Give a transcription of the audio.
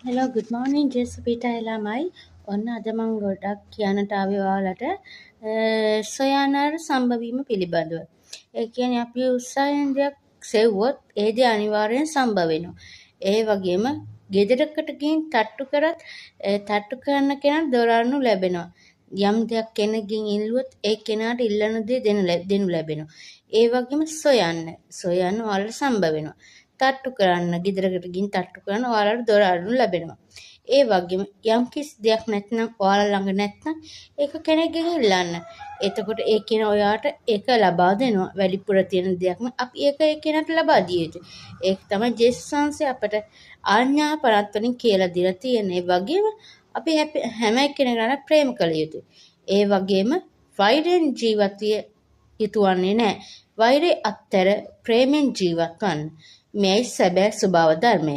Hello, good මෝර්නින්, ජේසු පිහිටයි ළමයි. ඔන්න අද මං ගොඩක් කියන්නට ආවේ ඔයාලට සොයන අර සම්භවීම පිළිබඳව. ඒ කියන්නේ අපි උත්සාහයෙන් දෙයක් සෙව්වොත් ඒ දේ අනිවාර්යෙන් සම්භව වෙනවා. ඒ වගේම ගෙදරකට ගිහින් තට්ටු කරත් තට්ටු කරන කෙනාට දොර අරනු ලැබෙනවා. යම් දෙයක් කෙනෙක්ගෙන් ඉල්ලුවොත් ඒ කෙනාට ඉල්ලන දේ දෙනු ලැබෙනවා. ඒ වගේම සොයන්න. සොයන්න ඔයාලට සම්භව වෙනවා. තට්ටු කරන්න, ගෙදරකට ගිහින් තට්ටු කරන්න ඔයාලට දොර අරනු ලැබෙනවා. ඒ වගේම යම් කිසි දෙයක් නැත්නම්, ඔයාලා ළඟ නැත්නම් ඒක කෙනෙක්ගෙන් ඉල්ලන්න. එතකොට ඒ කෙනා ඔයාට ඒක ලබා දෙනවා. වැඩිපුර තියෙන දෙයක්ම අපි ඒක ඒ කෙනාට ලබා දිය යුතුයි. ඒක තමයි ජේසුස් වහන්සේ අපට ආඥා පනත් වලින් කියලා දීලා තියෙන්නේ. ඒ වගේම අපි හැම එක්කෙනෙකුටම ප්‍රේම කළ යුතුයි. ඒ වගේම වෛරයෙන් ජීවත් විය යුතු වන්නේ නැහැ. වෛරය අත්හැර ප්‍රේමෙන් ජීවත් වන්න. මෙයයි සැබෑ ස්වභාව ධර්මය.